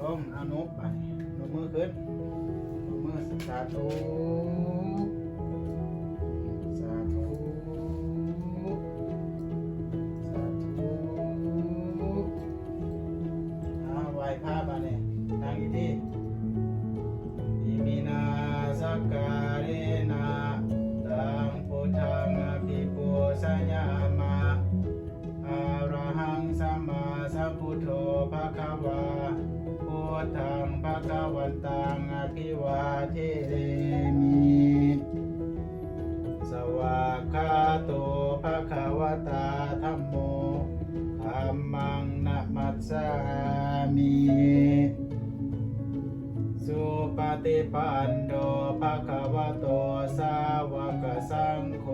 ລົງ ເອົາ ນຸບ ບາດນີ້ ນຸບມືຂຶ້ນ ນຸບມື ສາທຸ ສາທຸ ສາທຸ ອາ ໄຫວ້ພະ ບາດນີ້ ນັ່ງອີກທີ ອິມິນາ ສັກກາເຣນະ ຕັງ ພຸດທັງ ອະພິປູຊະຍາມະ ອະລະຫັງ ສຳມາສຳພຸດໂທ ພະຄະວາ ພຸດທັງ ພະຄະວັນຕັງ ອະພິວາເທມິ ສະຫວາກຂາໂຕ ພະຄະວະຕາ ທຳໂມ ທຳມັງ ນະມັດສາມິ ສຸປະຕິປັນໂນ ພະຄະວະໂຕ ສາວະກະສັງໂຄ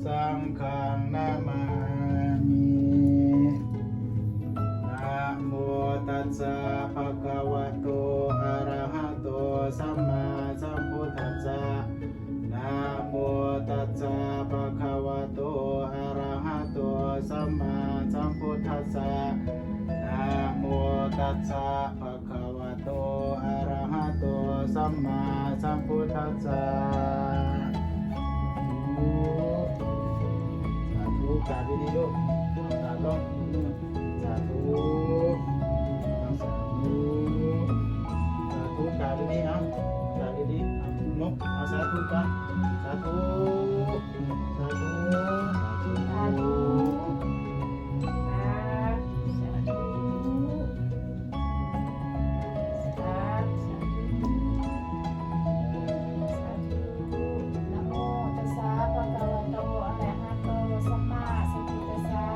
ສັງຄັງ ນະມາມິ ນະໂມຕັດສະ ພະຄະວະໂຕ ອະລະຫະໂຕ ສຳມາສຳພຸດທັດສະ ນະໂມຕັດສະ ພະຄະວະໂຕ ອະລະຫະໂຕ ສຳມາສຳພຸດທັດສະ ນະໂມຕັດສະ ພະຄະວະໂຕ ອະລະຫະໂຕ ສຳມາສຳພຸດທັດສະ ສາທຸ ສາທຸ ກາບດີໆ ລູກ ກາບລົງ ສາທຸ ສາທຸ ສາທຸ ກາບດີໆ ເອົາ ກາບດີໆ ເອົາ ນົບ ເອົາ ສາທຸກ່ອນ ສາທຸ ສາທຸ ສາທຸ ສາທຸ ສາທຸ ສາທຸ ສາທຸ ນະໂມຕັດສະ ພະຄະວະໂຕ ອະລະຫະໂຕ ສຳມາສຳພຸດທັດສະ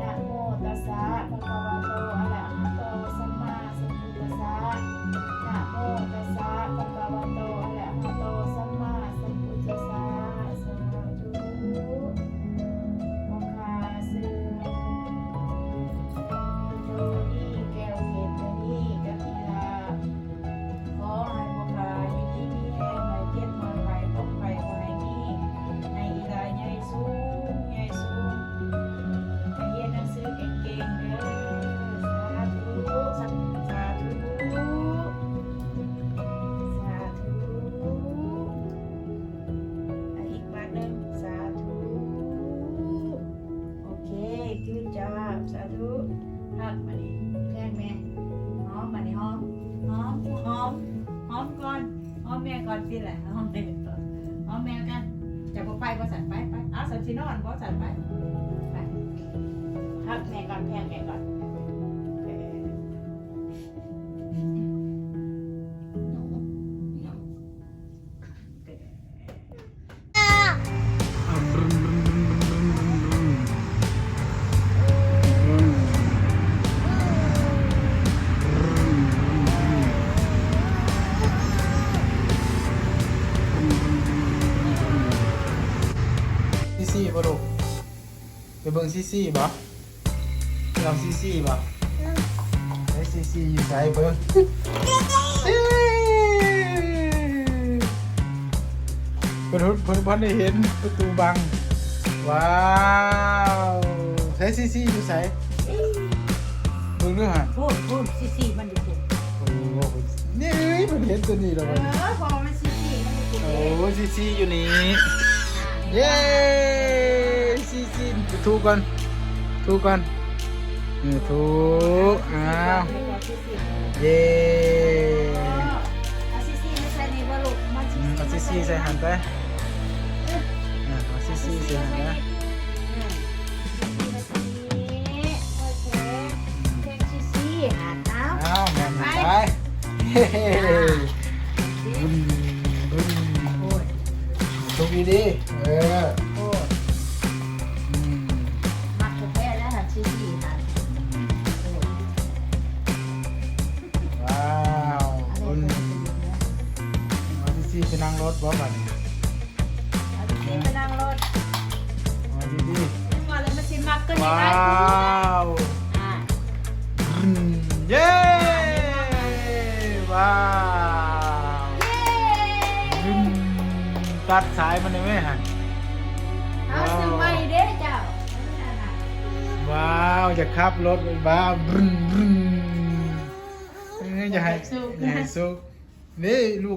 ນະໂມຕັດສະ ພະຄະວະໂຕ ອະລະຫະໂຕ ສຳມາສຳພຸດທັດສະ ນະໂມຕັດສະ ພະຄະວະໂຕ ອະລະຫະໂຕ ສຳມາສຳພຸດທັດສະ ສາທຸ ພວກຂ້າເຊິ່ງ ໂທນີ້ ແກ້ວເພັດ ໂທນີ້ ກັບອີລາ ຂໍໃຫ້ພວກຂ້າຢູ່ດີມີແຮງ ໃຫ້ເຈັບໝາຍໄວ້ ຄວາມໄຂ້ບໍ່ໃຫ້ມີ ໃຫ້ອີລາໃຫຍ່ສູງ ໃຫຍ່ສູງ ໃຫ້ຮຽນໜັງສືເກັ່ງໆ ເດີ ສາທຸ ສາທຸ ສາທຸ ສາທຸ ອີກບາດໜຶ່ງ ສາທຸ ໂອເຄ good job ສາທຸ ຮັກ ບາດນີ້ ແພງແມ່ ຫອມ ບາດນີ້ ຫອມ ຫອມ ຫອມ ຫອມກ່ອນ ຫອມແມ່ກ່ອນຕິລະ ຫອມແມ່ກ່ອນ ຫອມແມ່ກ່ອນ ຈະບໍ່ໄປບໍ່? ຊັ້ນໄປ ໄປ ອ້າວ ຊັ້ນຊິນອນບໍ່? ຊັ້ນໄປ ໄປ ຮັກແມ່ກ່ອນ ແພງແມ່ກ່ອນ ເອີ. ไปเบิ่งซีซีบ่? ไปเอาซีซีบ่? ไอ้ซีซีอยู่ไสเบิ่ง เพิ่น เพิ่น เพิ่นบ่ได้เห็นประตูบัง ว้าว ใส ซีซีอยู่ไส เบิ่งดูหั่น พู้น พู้น ซีซีมันอยู่พู้น โอ้ นี่ เอ้ย เพิ่นเห็นตัวนี้แล้ว เออ เพราะว่ามันซีซีมันอยู่พู้น โอ้ ซีซีอยู่นี่ เย้ ซีซี ถูก่อน ถูก่อน เออ ถู อ้าว เย้ เอาซีซีมาใส่นี่บ่ลูก มาซีซี เอาซีซีใส่หั่นไป เออ เอาซีซีใส่หั่นนะ โอเค เช็คซีซี หั่น เอา เอา หั่นไป ไป เฮ้ อ่า บึ้ม บึ้ม โอ้ย ถูกดีๆ เออ โอ้ย อืม มักแท้ๆ แล้วหั่น ซีซี หั่น อืม โอ้ย ว้าว อันนี้ คุณ เป็นสีเหลืองนะ เอาซีซีไปนั่งรถบ่บัดนี้ เอาซีซีไปนั่งรถ เอาดีๆ นี่ว่าแล้วมันสิมักเกินไป ว้าว อ่า อืม เย้ ว้าว เย้ อืม ตัดสายมันได้ไหมหั่น เอาซื้อใหม่เด้เจ้า ว้าว อยากขับรถ ว้าว บึ้น บึ้น ຍັງຢາກໃຫ້ ຢາກໃຫ້ສຸກ ເດ້ ລູກ